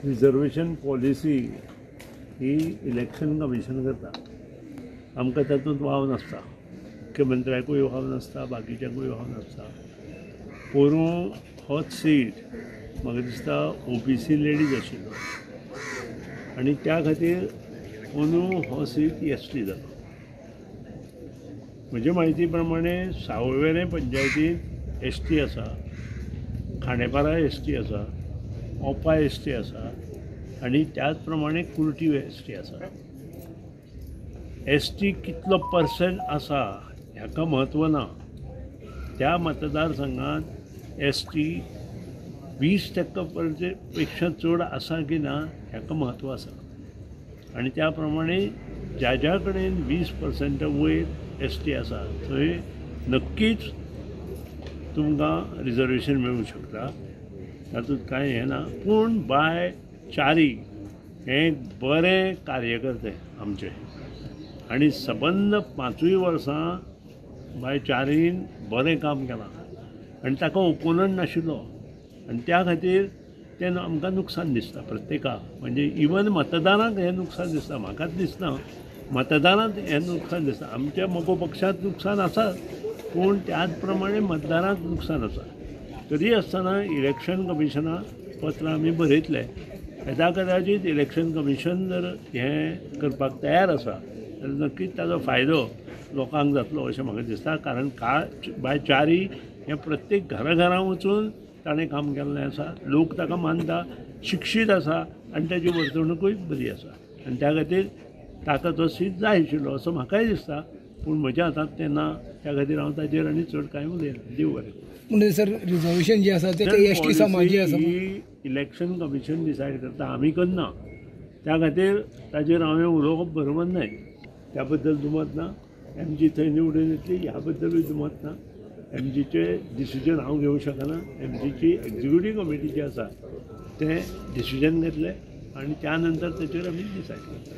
Reservation policy ही election commission करता, आमकां तातूंत वाव नासता. मुख्यमंत्र्याकूय वाव नासता, बाकीच्यांकूय वाव नासता. पोरूं होच सीट म्हाका दिसता ओबीसी लेडीज आशिल्लो आनी त्या खातीर अंदू हो सीट एस टी जालो. म्हजे म्हायती प्रमाणे सावयवेरें पंचायतींत एस टी आसा, खांडेपारा एस टी आसा, ओपा एस टी आसा आनी त्याच प्रमाणे कुर्टी एस टी आसा. एस टी कितलो पर्संट आसा हाका म्हत्व ना. त्या मतदारसंघात एस टी 20% पेक्षा चड आसा की ना हाका म्हत्व आसा आनी त्या प्रमाणे ज्या ज्या कडेन 20% वयर एस टी आसा थंय नक्कीच तुमकां रिजर्वेशन मेळूंक शकता, तातूंत कांय हें ना. पूण बाय च्यारी हें एक बरें कार्यकर्ते आमचे आनी सबंद 5 वर्सां बाय च्यारीन बरें काम केलां आनी ताका ओपोनंट नाशिल्लो आनी त्या खातीर तें आमकां नुकसान दिसता प्रत्येकाक, म्हणजे इवन मतदारांक हें नुकसान दिसता, म्हाकाच दिसना, मतदारांक हें नुकसान दिसता. आमच्या मगो पक्षांत नुकसान आसा पूण त्याच प्रमाणे मतदारांक नुकसान आसा. तरी आसतना इलेक्शन कमिशनाक पत्र आमी बरयतले. येदा कदाचीत इलेक्शन कमिशन जर हें करपाक तयार आसा जाल्यार नक्कीच ताजो फायदो लोकांक जातलो अशें म्हाका दिसता. कारण बाय च्यारी हें प्रत्येक घरा घरा वचून ताणें काम केल्लें आसा, लोक ताका मानता, शिक्षीत आसा आनी ताजी वर्तणुकूय बरी आसा आनी त्या खातीर ताका तो सीट जाय आशिल्लो असो म्हाकाय दिसता. पूण म्हज्या हातांत तें ना, त्या खातीर हांव ताजेर आनी चड कांय उलयना. देव बरें. म्हणजे सर रिजर्वेशन जे आसा ते एस टी समाज जे आसा इलेक्शन कमिशन डिसायड करता, आमी करना. त्या खातीर ताजेर हांवें उलोवप बरोबर न्हय. त्या बद्दल दुमत ना. एम जी थंय निवडून येतली ह्या बद्दलूय दुमत ना. एम जीचे डिसिजन हांव घेवंक शकना. एम जीची एक्झिक्युटीव कमिटी जी आसा तें डिसिजन घेतलें आनी त्या नंतर ताचेर आमी डिसायड करतले.